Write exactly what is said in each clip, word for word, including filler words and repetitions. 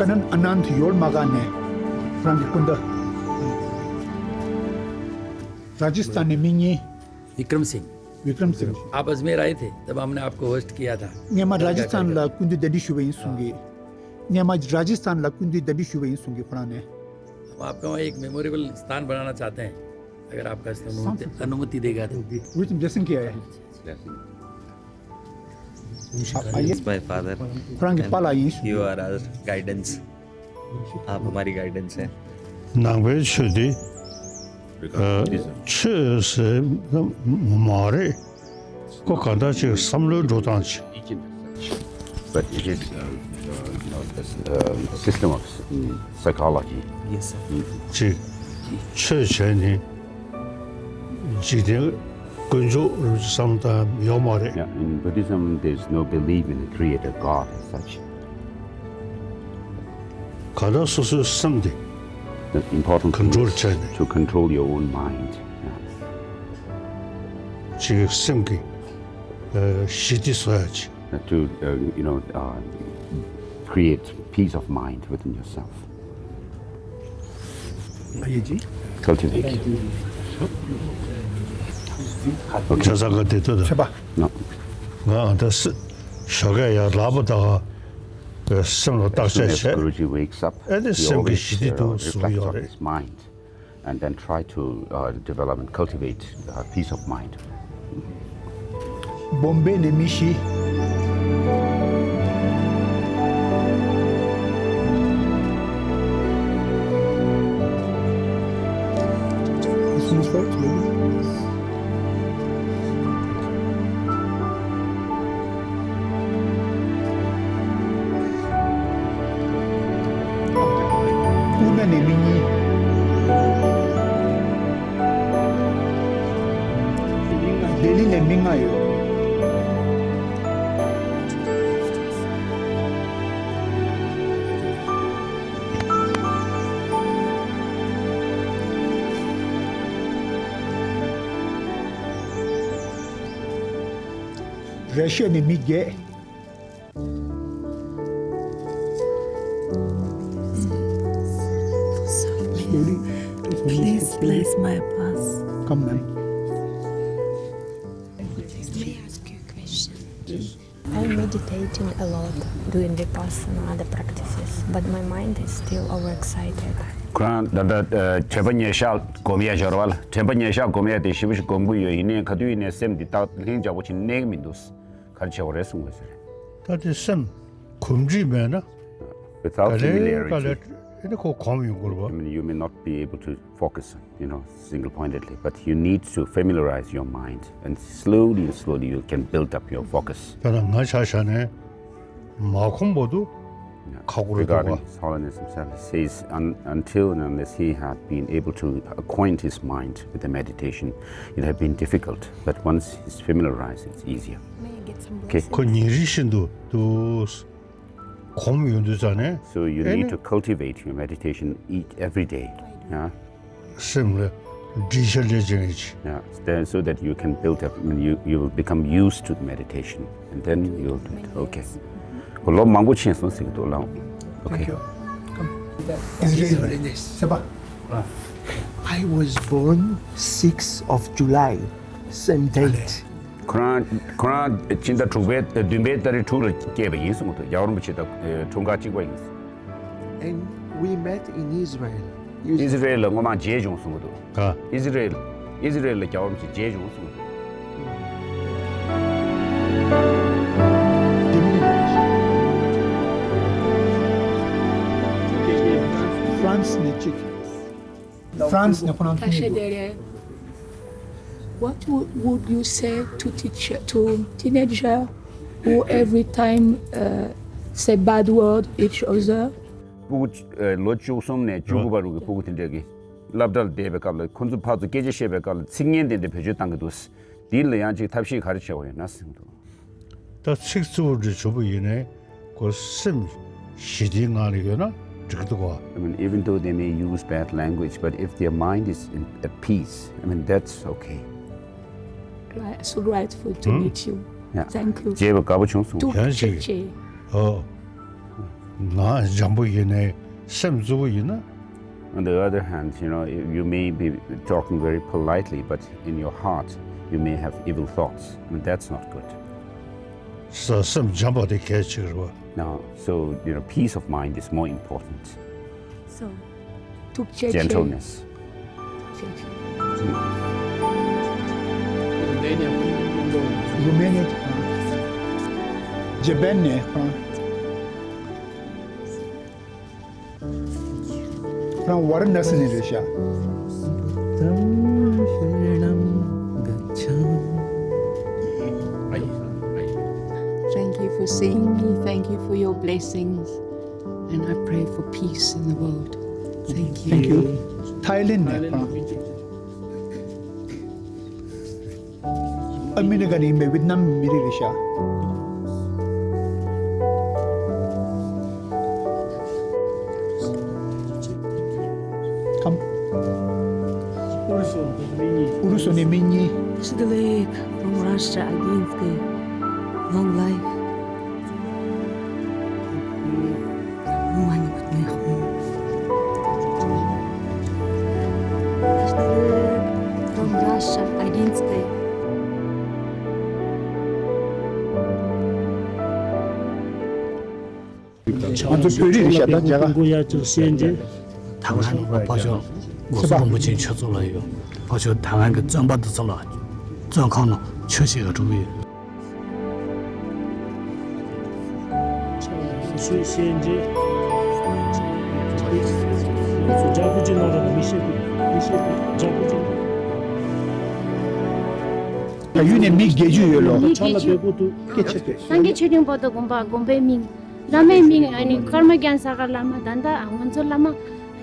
ཀ་ནན་ཨ་ནན་ཐི་ཡོལ་མ་ག་ནས་རང་གི་སྐུ་ཟླ། ར་ཇི་སྟན་ནས་མི་གཉིས། विक्रम सिंह। विक्रम सिंह। आप अजमेर आए थे, तब हमने आपको होस्ट किया था। སྔོན་མ་ར་ཇི་སྟན་ལ་སྐུ་མདུན་གདན་འདྲེན་ཞུས་པ་ཡིན་གསུང་གི། སྔོན་མ་ར་ཇི་སྟན་ལ་སྐུ་མདུན་གདན་འདྲེན་ཞུས་པ་ཡིན་གསུང་གི་ཁོ་རང་ནས། हम आपका वहाँ एक मेमोरेबल स्थान बनाना चाहते हैं, अगर आप अनुमति, अनुमति देगा तो। With blessing किया है। Blessing। आप आइए। It's my father। ཁོ་རང་གི་པཱ་ལགས་ཡིན། You are our guidance. आप हमारी गाइडेंस है। ནང་པའི་ཆོས་འདི་ཨ། ཆོས་ཟེར་མ་རེད། ཁོ་ག་འདྲ་ཅིག་བསམ་བློའི་འགྲོ་སྟངས་ཅིག But it is, uh, uh, a system of, mm, psychology. Yes, sir. ཅིག་ཆོས་བྱས་ནས་འཇིག་རྟེན་དཀོན་མཆོག་རུ་བསམ་བཏང་ཡོད་མ་རེད། Yeah, in Buddhism, there's no belief in a creator God as such. གང་ལྟར་སོ་སོའི་སེམས་དེ The important thing control is བྱས་ནས། To control your own mind. Yeah. ཅིག་སེམས་ཀྱི་ཨ། ཞི་བདེ་བཟོ་ཡ་ཅིག Uh, to, uh, you know, uh, create peace of mind within yourself. Cultivate. ཁ་སང་ག་དེ་ལྟོས་དང་། No. ང་ཨ་ད་སི་ཞོགས་ཀས་ཡར་ལག་པ་དག་སེམས་ལ་བརྟག་དཔྱད་བྱས། Guruji wakes up, ཨེ་ནི་སེམས་ཀྱི་ཞི་བདེ་འདུག་ཟེར་གྱི་ཡོད་རེད། His mind. And then try to, uh, develop and cultivate, uh, peace of mind. བོམ་བེ་ནས་མི་བཞི། པུ་ནེ་ནས་མི་གཉིས། ལྡི་ལི་ནས་མི་ལྔ་ཡོད། ར་ཤི་ཡ་ནས་མི་བརྒྱད། Slowly. Please bless my path. Come, ma'am. May I ask you a question? I'm meditating a lot, doing vipassana, other practices, but my mind is still overexcited. ཁོ་རང་ད་ལྟ་དྲན་པ་ཉེར་བཞག་སྒོམ་ཡ་ཡོད་རེད་བ། དྲན་པ་ཉེར་བཞག་སྒོམ་ཡ་དེ་ཞེ་པོ་ཞིག་སྒོམ་གྱི་ཡོད། ཡིན་ནའི་ག་དུས་ཡིན་ནའི་སེམས་འདི་ཏག་ལྷིང་འཇགས་པོ་བྱས་ནས་གནས་ཀྱི་མི་འདུག་ག་རེ་བྱེད་དགོས་རེད་གསུང་དགོས་ཟེར། ད་དེ་སེམས་གོམས་འདྲིས་མེད་ན། Without familiarity, ག་ལེ་ག་ལེ་ཨེ་ནི་ཁོ་གོམས་ཡོང་གི་རེད་པ། I mean, you may not be able to focus, you know, single-pointedly, but you need to familiarize your mind, and slowly and slowly you can build up your focus. ད་ང་ཆ་བཞག་ནས་མ་གོམས་བར་དུ། Yeah. ཁག་པོ་རེད་འདུག་ག། Regarding His Holiness himself, he says, un- until and unless he had been able to acquaint his mind with the meditation, it had been difficult. But once he's familiarized, it's easier. May I get some blessings? Okay. ཁོ་ཉིན་རེ་བཞིན་དུ་དུ་གོམས་ཡོང་དུས་ཙང་ནས། So you need to cultivate your meditation each, every day. Yeah. སེམས་ལ་སྒྲིག་ཆ་ལས་ཅན་ཡིན། Yeah, then so that you can build up, I mean, you, you will become used to the meditation, and then you'll do it. Okay. ཁོ་ལོ་མང་པོ་ཕྱིན་སོང་ཟེར་གྱི་འདུག་ལགས། Okay. Thank you. Come. Israel. Seba. I was born sixth of July, same date. ཁོ་རང་ཁོ་རང་ཕྱི་ཟླ་དྲུག་པའི་བདུན་པའི་ཏ་རིག་དྲུག་ལ་སྐྱེས་པ་ཡིན་གསུངས་འདུག་རྒྱལ་བ་རིན་པོ་ཆེ་དང་འཁྲུངས་སྐར་གཅིག་པ་ཡིན། And we met in Israel. ཨི་ཟི་རེལ་ལ་སྔོན་མ་མཇལ་བྱུང་གསུངས་འདུག་ག། ཨི་ཟི་རེལ། ཨི་ཟི་རེལ་ལ་རྒྱལ་བ་རིན་པོ་ཆེ་མཇལ་བྱུང་གསུངས་འདུག France ནས་གཅིག France ནས་ཁོ་རང་ཐུག་ཡོད། What would, would you say to teacher, to teenager who every time, uh, say bad word each other? སྤུ་གུ་ཨ། ལོ་བཅུ་གསུམ་ནས་བཅུ་དགུ་བར་གྱི་སྤུ་གུ་དེ་འདྲས་ཀྱིས་སློབ་གྲྭ་ལ་བསྡད་པའི་སྐབས་ལ་ཁོ་ཚོ་ཕར་ཚུར་སྐད་ཆ་བཤད་པའི་སྐབས་ལ་ཚིག་ངན་དེ་འདྲ་བེད་སྤྱོད་བཏང་གི་འདུག་འདི་ལ་ཡང་ཅིག་ཐབས་ཤེས་ག་རེ་བྱེད་དགོས་ཡོད་ན་ཟེར་གྱི་འདུག་ད་ཚིག་རྩུབ་པོ་འདྲ་བྱུང་པ་ཡིན་ནའི་ཁོ་སེམས་ཞི་བདེའི་ངང་ལ་ཡོད་ན་འགྲིག་གི་འདུག་ག I mean, even though they may use bad language, but if their mind is in, at peace, I mean, that's okay. Right, so grateful to meet you. Yeah. Thank you. མཇལ་བ་དགའ་པོ་བྱུང་སོང་། ཐུགས་རྗེ་ཆེ། ཨོ། ངག་འཇམ་པོ་ཡིན་ནའི་སེམས་རྩུབ་པོ་ཡིན་ན། On the other hand, you know, you may be talking very politely, but in your heart, you may have evil thoughts, and that's not good. ས་སེམས་འཇམ་པ་དེ་གལ་ཆེ་རེད་བ། Now, so, you know, peace of mind is more important. So, ཐུགས་རྗེ་ཆེ། Gentleness. Romania. Japan ནས། ཁོ་རང་ཝཱ་ར་ཎ་སི་ནས་རེད་ཤག Thank you for seeing me. Thank you for your blessings. And I pray for peace in the world. Thank you. Thank you. Thailand ནས། ཨ་མི་རི་ཀ་ནས་ཡིན་པའི་ཝི་ཏི་ནམ་མི་རིགས་རེད་ཤག་ཨུ་རུ་སུ་ནས་མི་གཉིས། Shidalik from Russia, Aginskoye. Long life. From Russia, Aginskoye. ང་ཚོ་བོད་རིགས་རེད་ཤག་ད་རྒྱ་གར། ཐའེ་ཝན་ནས་ཕར་ཕྱོགས་གོང་ས་རིན་པོ་ཆེ་མཆོག་ཚོ་ལ་ཡོད། ཕར་ཕྱོགས་ཐའེ་ཝན་གྱི་བཙོན་པ་འདི་ཚོ་ལ་བཙོན་ཁང་ནང་ཆོས་བཤད་ག་འགྲོ་གི་ཡོད། ཆོས་བཤད་རྗེས། རྒྱ་བོད་ཀྱི་ནང་ལ་མི་བཤད་གི་མི་བཤད་གི་རྒྱ་བོད་ཀྱི། ད་ཡུལ་ནས་མི་བརྒྱད་ཅུ་ཡོད་ལོ། མི་བརྒྱད་ཅུ། སྐད་ཆ་དེ། སངས་རྒྱས་ཆོས་སྡིངས་པོ་ཏི་དགོན་པ་དགོན་པའི་མིང་། བླ་མའི་མིང་ཨ་ནི་ཀརྨ་རྒྱལ་ས་ག་བླ་མ། ད་ལྟ་ང་ཚོ་བླ་མ་ཨ་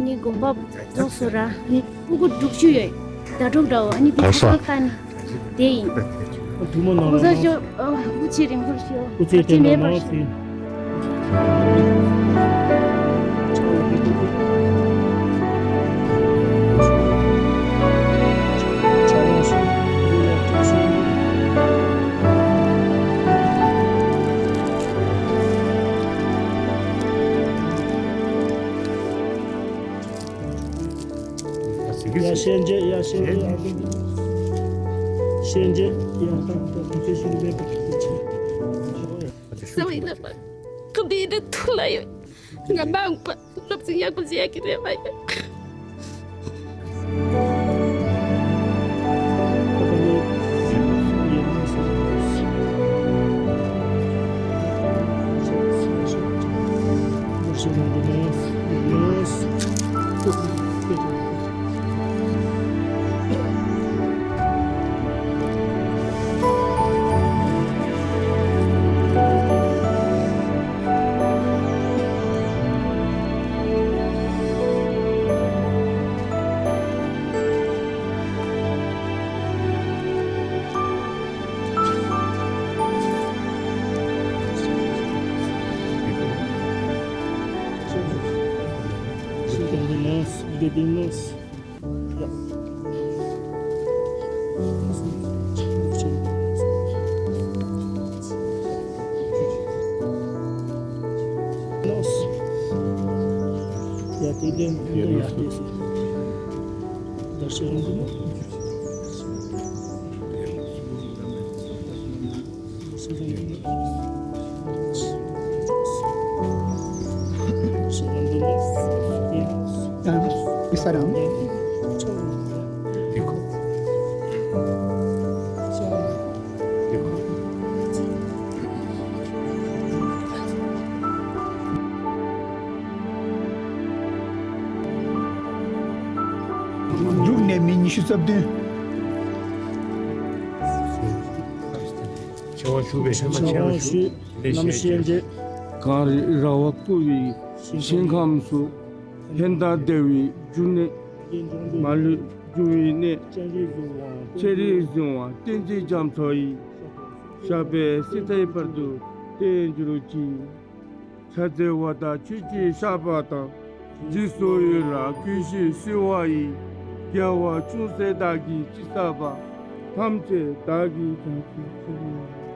ནི་དགོན་པ་རྫོགས་སོང་ར། ཨ་ནི་སྤུ་གུ་དྲུག་ཅུ་ཡོད། ཟླ་དྲུག་འདྲ་བོ། ཨ་ནི་དེ་ཚོ་ལ་ལྟ་ནི་དེ་ཡིན། གོང་ས་མཆོག་སྐུ་ཚེ་རིང་པོར་བཞུགས། སྐུ་ཚེ་བར་ཆད་མེད་པར་བཞུགས། ཡ་ཤན་ཅེ། ཡ་ཤན་ཅེ། ཡ་ཤན་ཅེ། ཡ་ཤན་ཅེ། ཡ་ཤན་ཅེ། ཡ་ཤན་ཅེ། གསང་བའི་བསླབ་པ་ཁོ་འདི་འདྲ་ཐུགས་ལ་ཡོད། ང་མ་འོངས་པ་སློབ་ཚན་ཡག་པོ་བྱེད་ཡག་གི་རེ་བ་ཡོད། འབྲུག་ནས་མི་ཉི་ཤུ་རྩ་བདུན། ཆེ་བ་ཞུ་བའི་ཆེ་བ་ཞུ། རྣམ་ཤེས་འདི། གངས་རི་ར་བས་བསྐོར་བའི་ཞིང་ཁམས་སུ། ཕན་དང་བདེ་བའི་འབྱུང་གནས། མ་ལུས་འབྱུང་བའི་གནས། སྤྱན་རས་གཟིགས་དབང་བསྟན་འཛིན་རྒྱ་མཚོ་ཡི། ཞབས་པད་སྲིད་མཐའི་བར་དུ་བརྟན་གྱུར་ཅིག། ཕྱག་འཚལ་བ་དང་ཆོས་ཀྱི་བཤགས་པ་དང་། རྗེས་སུ་ཡི་རང་ཀུན་ཤེས་བསིལ་བ་ཡིས། རྒྱལ་བ་ཅུང་ཟད་བདག་གིས་ཅི་བསགས་པ། ཐམས་ཅད་བདག་གིས་ཀྱང་ཅི་བསགས།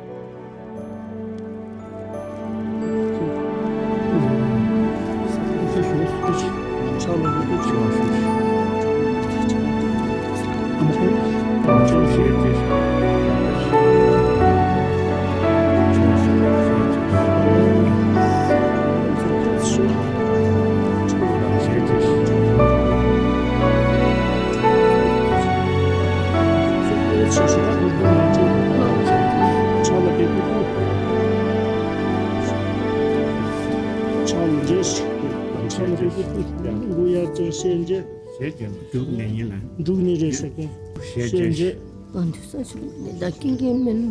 ཕྱག་ལ་འདེགས། ཕྱག་ལ་འདེགས། མགོ་ཡར་དྲུག་ཤན་འབྱེད། ཞེས་བརྗོད་འདུག་ནས་ཡིན་ལ། འདུག་ནས་རེད་ཟེར་གི། ཞེས་བརྗོད། ཞེས་བརྗོད། གང་དུ་ས་ཆུ་ནི་ད་ཀིང་ཀིང་མིན།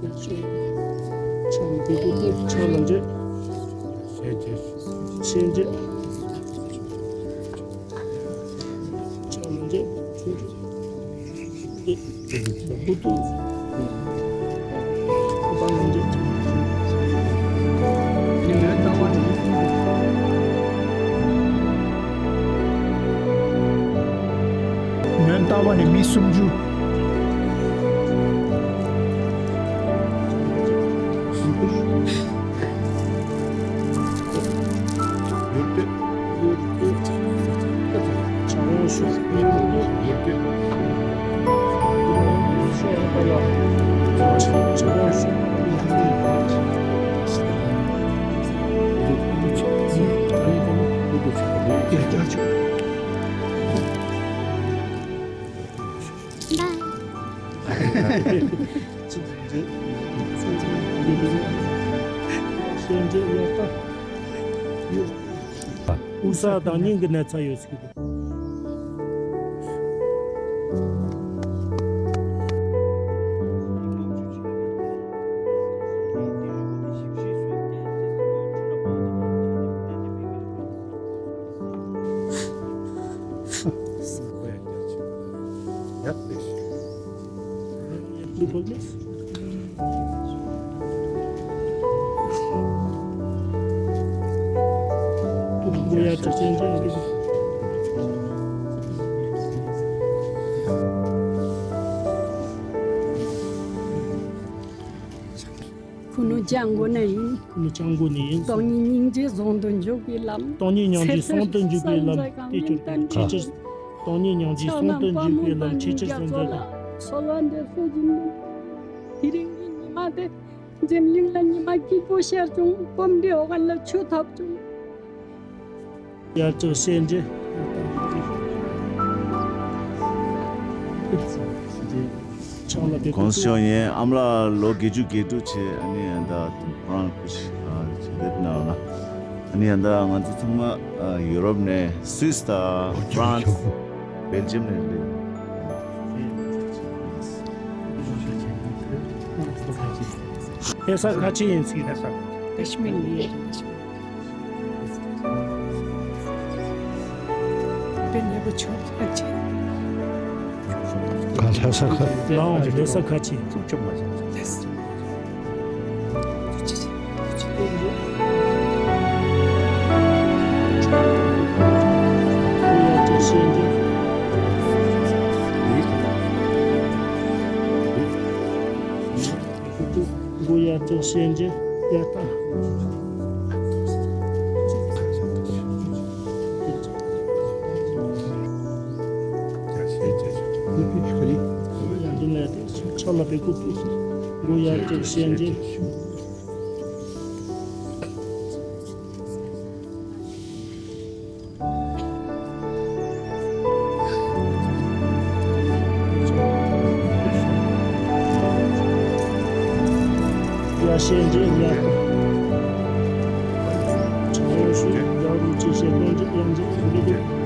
ཕྱག་ལ་འདེགས། ཕྱག་ལ་འདེགས། ཞེས་བརྗོད། ཞེས་བརྗོད། ཕྱག་ལ་འདེགས། མོན་རྟ་པ་ནས་མི་སུམ་ཅུ། དབུགས་བསགས་དང་སྙིང་གི་ན་ཚ་ཡོད་ཟེར་གི་འདུག་ཁུ་ནུ་ཅང་གོ་ནས་ཡིན། ཁུ་ནུ་ཅང་གོ་ནས་ཡིན། སྟོང་ཉིད་སྙིང་རྗེ་ཟུང་དུ་འཇུག་པའི་ལམ། སྟོང་ཉིད་སྙིང་རྗེ་ཟུང་དུ་འཇུག་པའི་ལམ་དེ་སྐྱོར་དང་ཆེས་ཆེར། སྟོང་ཉིད་སྙིང་རྗེ་ཟུང་དུ་འཇུག་པའི་ལམ་ཆེས་ཆེར་ཟིན་མཛད་དང་། འཚོ་བ་འདི་སུ་བཞིན་དུ། དེ་རིང་གི་ཉི་མ་དེ། འཛམ་གླིང་ལ་ཉི་མ་སྐྱིད་པོ་ཤར་བྱུང་། སྐོམ་དེ་འོ་ག་ལ་ཆུ་ཐོབ་བྱུང་། ཡར་ལྕགས་སེ་འབྲས། ཕྱག་ལ་བེ་ཀོ། གོང་ས་མཆོག་ངའི་ཨ་མ་ལགས་ལོ་བརྒྱད་ཅུ་གྱ་དྲུག་བྱས། ཨ་ནི་ཡང་ད་ཁོ་རང་སྐུ་ཞིག་ཨ་བྱེད་འདོད་གནང་ལ། ཨ་ནི་ཡང་ད་ང་ཚོ་ཚང་མ་ཨ་ཡུ་རོབ་ནས་སུད་སི་དང་ཧྥ་རན་སི། སྦེལ་ཇམ་ནས་སླེབས། ལྷ་ས་ཁ་ཆེ་ཡིན་ཟེར། ལྷ་ས། ཀ་ཤི་མིར་ནས་ཡིན། ཀ་ཤི་མིར། དཔེ་ནས་པོ་ཆུང་ཁ་ཆེ། ག་ལྷ་ས་ཁ། ལའོ་ལྷ་ས་ཁ་ཆེ། ཚུགས་ཆུང་མ་བྱུང་། ལྷ་ས། མགོ་ཡར་དྲུག་ཤན་འབྱེད། ཡར་ལྟ། ཕྱག་ལ་བེ་ཀོ་བཙུགས། མགོ་ཡར་དྲུག་ཤན་འབྱེད། ཡར་ཤན་འབྱེད། ཡར། ཕྱག་འོག་ཞུ། ཡར་རུ་ཅི་ཤན་ལོངས་སྤྱོད། ཡར་འབྱེད། ཡར་འབྱེད།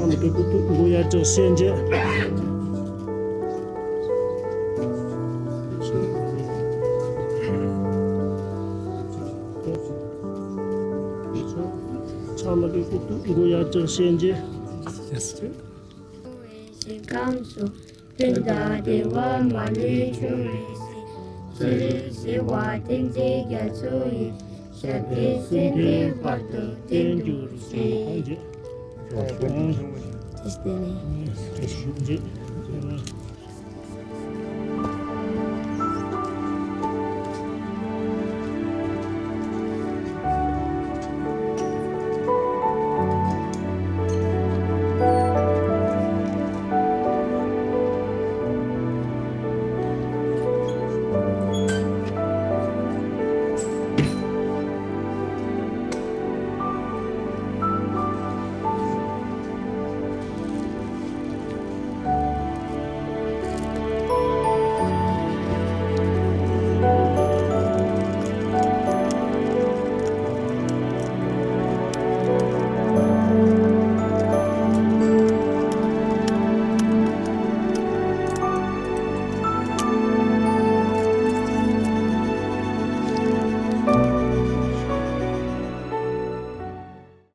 ཕྱག་ལ་བེ་ཀོ་བཙུགས། མགོ་ཡར་དྲུག་ཤན་འབྱེད། ལ་གི་སྐུ་མགོ་ཡར་བརྐྱངས་བཞེས་རྗེས། ཞིང་ཁམས་སུ། ཀུན་དང་བདེ་བ་མ་ལུས་འབྱུང་བའི་ཚེ། ཚེ་རིང་བྱེ་བ་ཐུགས་རྗེའི་རྒྱ་མཚོ་ཡི། ཞབས་པད་སྲིད་མཐའི་བར་དུ་བརྟན་གྱུར་ཅིག། ཏེ་སྟེ་ནེ།